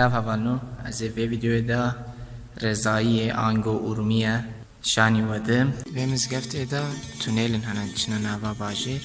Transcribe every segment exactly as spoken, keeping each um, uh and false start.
Ev hevalno, ez ê vê videoyê de rezayiyê ango Urmiye şanî we dim. Vê mizgeftê de tunelin hene diçine nava bajêr.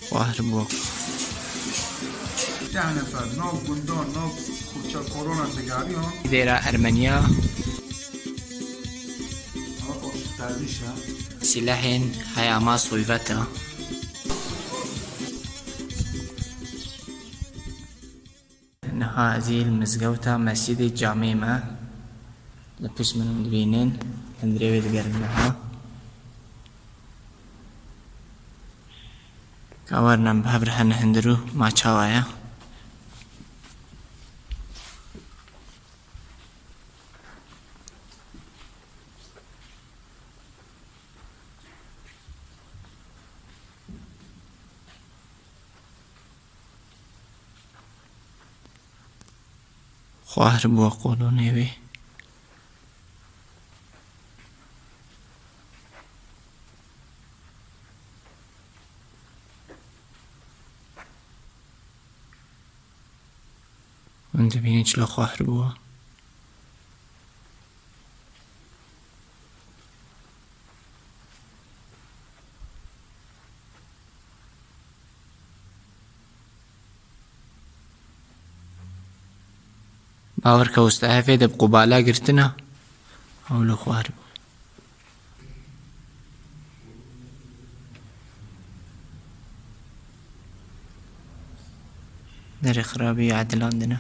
Xwar bû. Deh nefer nav gundan, nav xuçe korona digeriyan. Dêra Ermeniya. Ama o derviş ha. Silahên heyama soyveta. Niha ez ê li mizgewta Mescîdê Camê me. Li pişt min dibînin, hundirê wê digerin niha. Ka werine bi hev re hene hundir û ma çawa ye. Xwar bû qolonê wê. Hûn dibînin çilo xwar bû. Bawer ke usta hevê de bi qubala girtina, ew li xwar bû. Derê xirabî edilandine.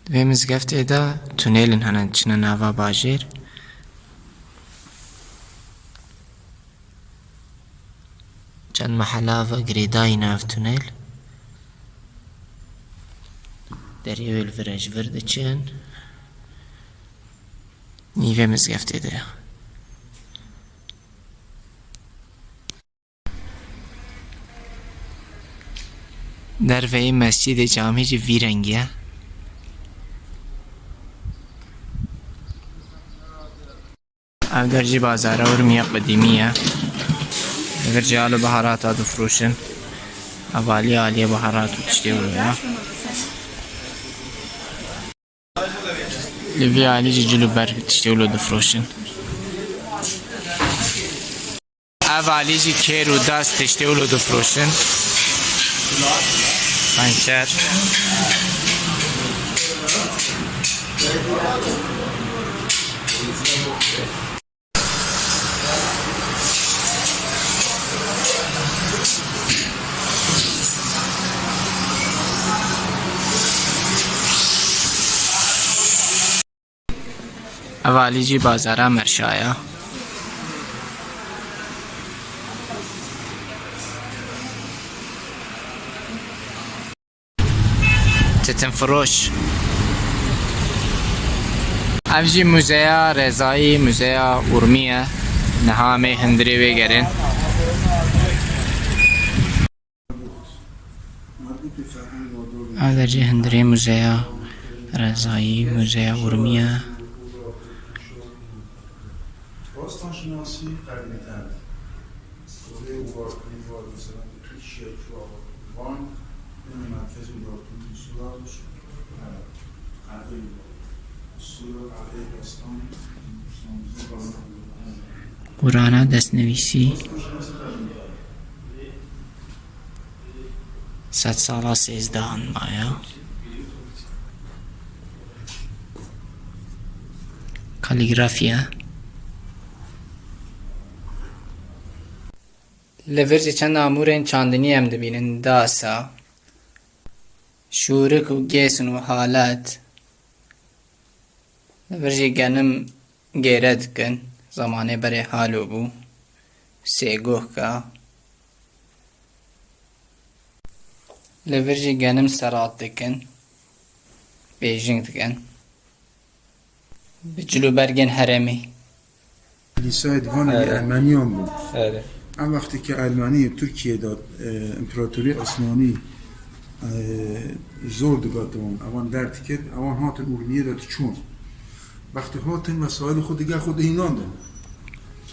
Di vê mizgeftê de tunelin hene diçine nava bajêr. Çend mehela ve girêdayî ne ev tunel. Deriyê wê li vir e, ji vir diçin. Nîvê mizgeftê de ye. Derveyî mescîdê camî jî vî rengî ye. Ev der jî bazara Urmiye qedîmî ye. Li vir jî alo biharata difroşin. Ev alî aliyê biharat û tiştê wilo ye. Li vî alî jî cil û ber tiştê wilo difroşin. Ev alî jî kêr û das tiştê wilo difroşin. Pançer. Ev alî jî bazara Merşa ye. Titinfiroş. Ev jî muzeya Rezayî, muzeya Urmî ye. Niha em ê hundirê wê gerin. Ev der jî hundirê muzeya Rezayî, muzeya Urmî ye. Qur'ana destnivîsî. Sedsala sêzdehan maya. Kalîgrafya. Li vir jî çend amûrên çandinî em dibînin, dasa, şûrik û gêsin û halet. Li vir jî genim gêre dikin, zemanê berê halo bû, sêgohka. Li vir jî genim serat dikin, bêjing dikin. Bi cil û bergên herêmî. Lîsayê divanê Erê. Ermeniyan bû. Erê. Em wextê ke Ermenî Tirkiyê de, e, Împaratorî Osmanî, e, zor digatin, ewan derdikir, ewan hatin Urmiyê de diçûn. Wextê hatin, wesaîlê xwe digel xwe dihînandin.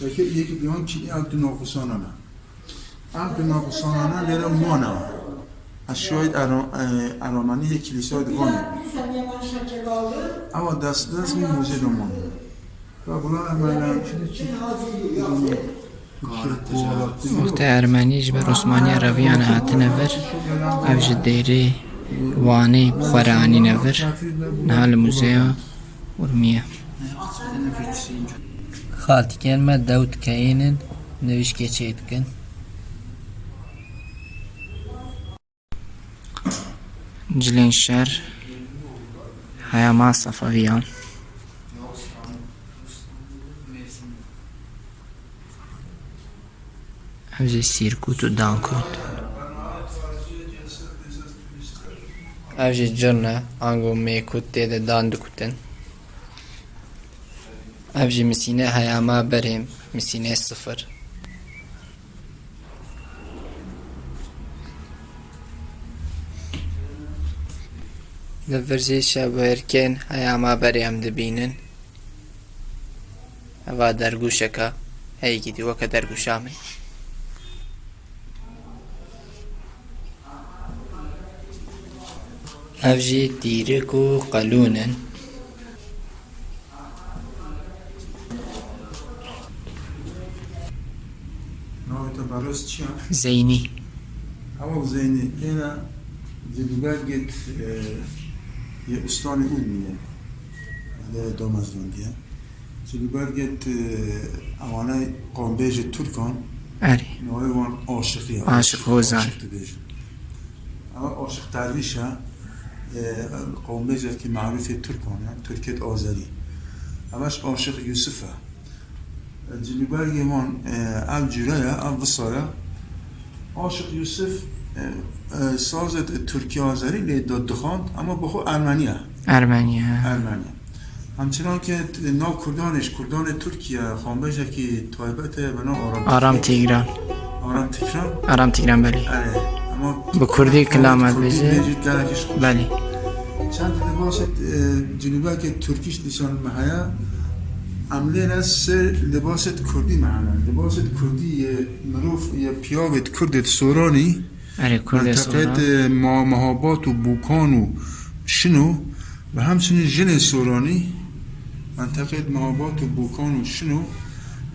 Peki, yekî diwan çi ev tu naxusanana. Ev tu naxusanana lêre mana. Ez şahid Ero-, e, Eromanî yê kîlîsa di vanê. Ewa dest dest min muzê de mane. Ve buna hemen Wextê Ermenî ji ber Osmaniya reviyane hatine vir, ev ji dêrê Wanê bi xwe re anîne vir, niha li muzeya Urmiye. Xaltikên me dew dikeyînin, nivîşkê çêdikin. Cilên şer, heyama Sefeviyan. Ev jî sîrkût û dankût. Ev jî curn e, ango mêkût tê de dan dikutin. Ev jî misîne heyama berê, misîne sifir. Li vir jî şevwerkên heyama berê em dibînin. Eva dergûşeka heyekî dî weke dergûşa min. Ev jî dîrik û qelûn in. Navê te beroz çi ye? Zeynî. Heval Zeynî, êna cilûbergêt, e, yê ustanê Urmiyê de damezrandiye. Cilûbergêt, e, ewane qawmbêjê Tirkan, Erê. Navê wan Aşiqî ye. Aşiq Hozan. Aşiq dibêjin. Ew Aşiq Dervîş e, e, qawmbêjekî merûfê Tirkan e, Tirkêt Azerî. Ev Aşiq Yusuf e. Cilûbergê wan, e, ev cûre ye, ev visa ye. Aşiq Yusuf, e, e, sazet Tirkî Azerî lê da dixwand, ama bi xwe Ermenî ye. Ermenî ye. Ermenî. Hemçinan ke t-, nav Kurdanê, ji Kurdanê Tirkiye, xanbêjekî taybet e, bi nav Aram Aram Tigran. Tigran. Aram Tigran. Aram Tigran, belê. Erê, ama Bi kurdî ama kilamet Kurdî bêje. Bêjî gelekî ji xwe. Belê. Çend libasê, e, cilûbekê Tirkî dîsan me heye. Em lê re sê libasê Kurdî me hene. Libasê Kurdî yê mirov, yê piyavê Kurdê Soranî. Erê, Kurdê Soran. Menteqeyê, e, Ma-, Mehabat û Bûkan û Şino. Ve hemçinin jinê Soranî, menteqeyê Mehabat û Bûkan û Şino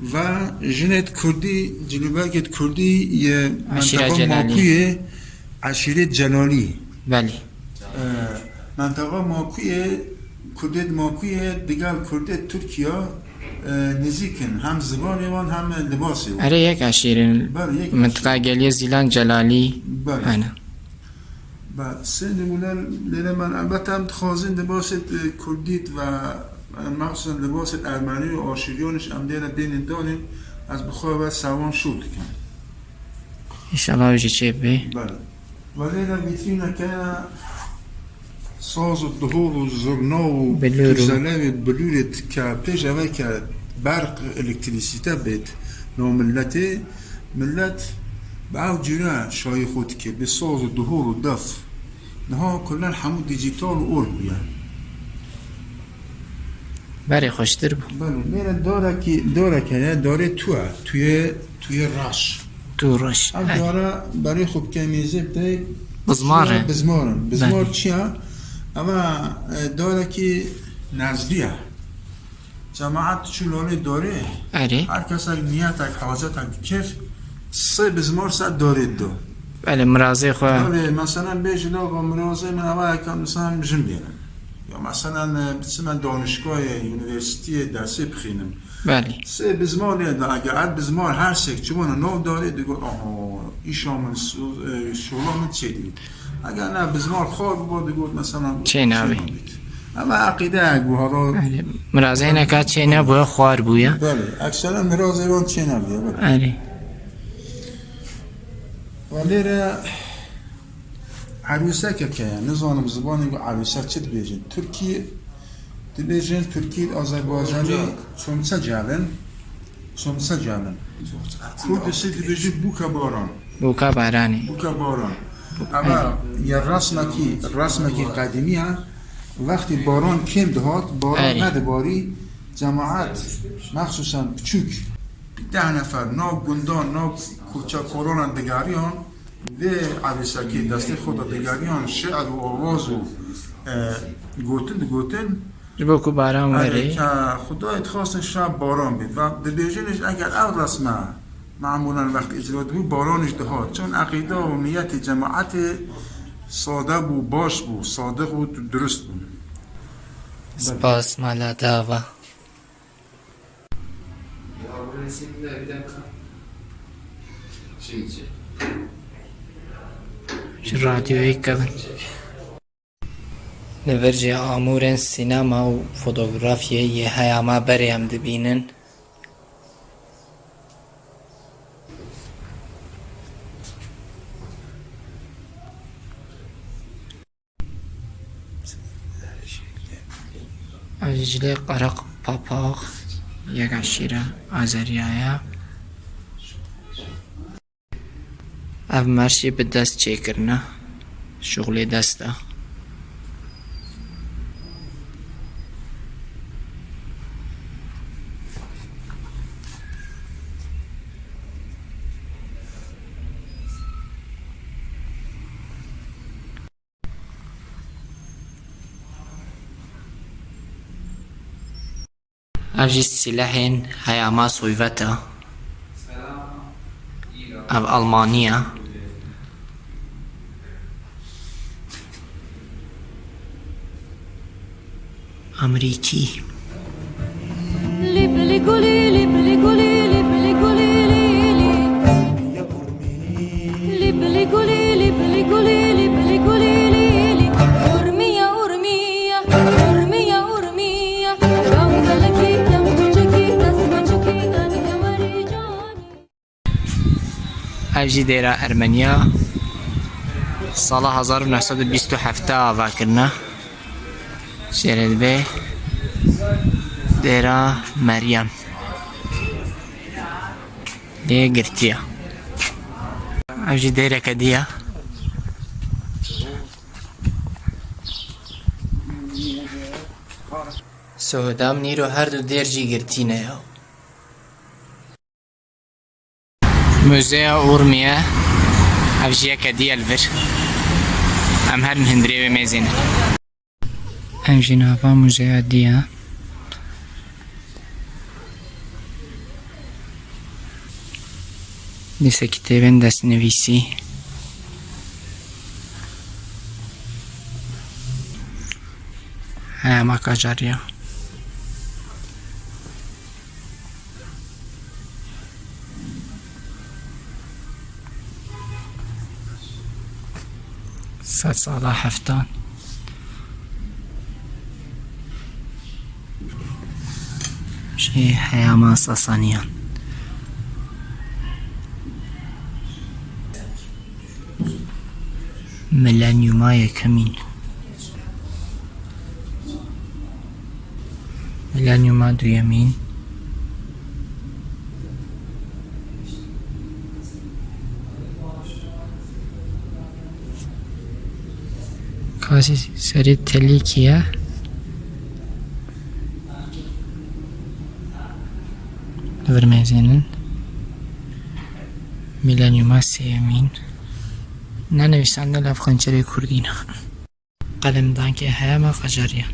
ve jinê Kurdî, cilûbergê Kurdî yê Eşîra menteqa Celalî. Makuyê, eşîrê Celalî. Belê. E, menteqa Makuyê, Kurdê Makuyê digel Kurdê Tirkiye, e, nizîk in. Hem zimanê wan hem libasê wan. Erê, yek eşîrin. Belê, yek Mintiqa eşîrin. Geliyê Zîlan Celalî. Belê. Hene. Be, sê nimûne lêre me, elbette em dixwazin libasê, e, kurdît ve, e, mexsusen libasê ermenî û aşîriyan jî em lêre bênin danîn, ez bi xwe ve servan şûr dikim. Înşallah ew jî çêbibe. Belê. Ve lêre vîtrîneke saz û dihol û zurna û Bilûr û tûzelewê bilûrê ke pêş eve ke berq, elektrîsîte bêt nav miletê, Milet bi ev cûre şayî xwe dike, bi saz û dihol û def. Niha kulen hemû dîjîtal û or bûye. Berê xweştir bû. Belê, lêre darekî, darek heye, darê tû ye, tûyê, tûyê reş. Tû reş, Ev hey. Dare berê xwe bike mêzê bide Bizmar e. Bizmar in. Bizmar Belê. Çi ye? Eva, e, darekî nezlî ye. Cemaat çû lalê darê. Erê. Her kesek niyetek, hacetek dikir, sê bizmar ser darê dido. Belê, mirazê xwe. Belê, meselen bêjî, la, va mirazê min eva ye ke, meselen, jin bênim. Ya, meselen, e, biçime danişgahê, unîversîteyê dersê bixînim. Belê. Sê bizmar lê de, eger ev bizmar her sek çûbûna nav darê, digot, aha, îşa min, su-, e, şola min çêdibît. Eger ne bizmar xar bibo, digot, mesela, Çê nabî. Çê nabît. Ama eqîdeyek bû, hala Belê. Mirazeynek çê nebûye, xwar bûye. Belê, ekseren mirazê wan çê nebûye, belê. Erê. Ve lêre erûsekek heye, nizanim zimanê ku erûsek çi dibêjin. Tirkî dibêjin, Tirkî, Azerbaycanî Çomçak. Çomçak cevin. Çomçak cevin. Kurdisî dibêjin bûka baran. Bûka baranê. Bûka baran. Ama ya resmekî, resmekî qedîmî ye. Wextî baran kêm dihat, baran Erê. Nedibarî, cemaat, mexsusen piçûk, Deh nefer nav gundan, nav koçekoranan digeriyan, vê erîsekê destê xwe de digeriyan, şi'r û awaz û, e, gotin digotin. Ji bo ku baran Erê, werê. Ke Xwedayê dixwastin şev baran bê. Ve dibêjin jî eger ev resme me'mûlen wextê îcra dibû, baran jî dihat. Çon eqîda û niyetê cemaetê sade bû, baş bû, sadiq û durust bû. Spas mala dava. Ji radyoyê kevin. Li vir jî amûrên sînema û fotografyê yê heyama berê em dibînin. Ev jî ji lê Qereq Papaq, yek eşîra Azeriya ye. Ev merşî bi dest çêkirine, şuxulê dest e. Ev jî sîlehên heyama Sovyet e. Ev Almaniya. Amerîkî. Li bilî gulî, li bilî gulî, li bilî gulî, lî, lî. Li bilî gulî, li bilî gulî, li bilî gulî, lî, lî. Urmiye, urmiye, urmiye, urmiye. Gamzelekî, dem çiçekî, dest çiçekî, ganî merîcanî. Ev jî dêra Ermeniya sala hezar û neh sed û bîst û heft ava kirine. Jêre dibe dêra Meryem. Lê girtiye. Ev jî dêreke diye. Sohedam nîro her du dêr jî girtî ne ya. Muzeya Urmiye, ev jî yeke diye li vir. Em herin hundirê wê mêzên. Ev jî nava muzeya diye. Lîse kitêbên destnivîsî. Heyama Kacariya. Sedsala heftan. Şey, heyama Sasaniyan. Milenyuma yekemîn. Milenyuma duyemîn. Kasî serê telîkî ye. Li vir mêzênin. Milenyuma sêyemîn. Nenivîsandin, ev xençerê kurdî ne. Qelemdankê heyama Qeceriyan.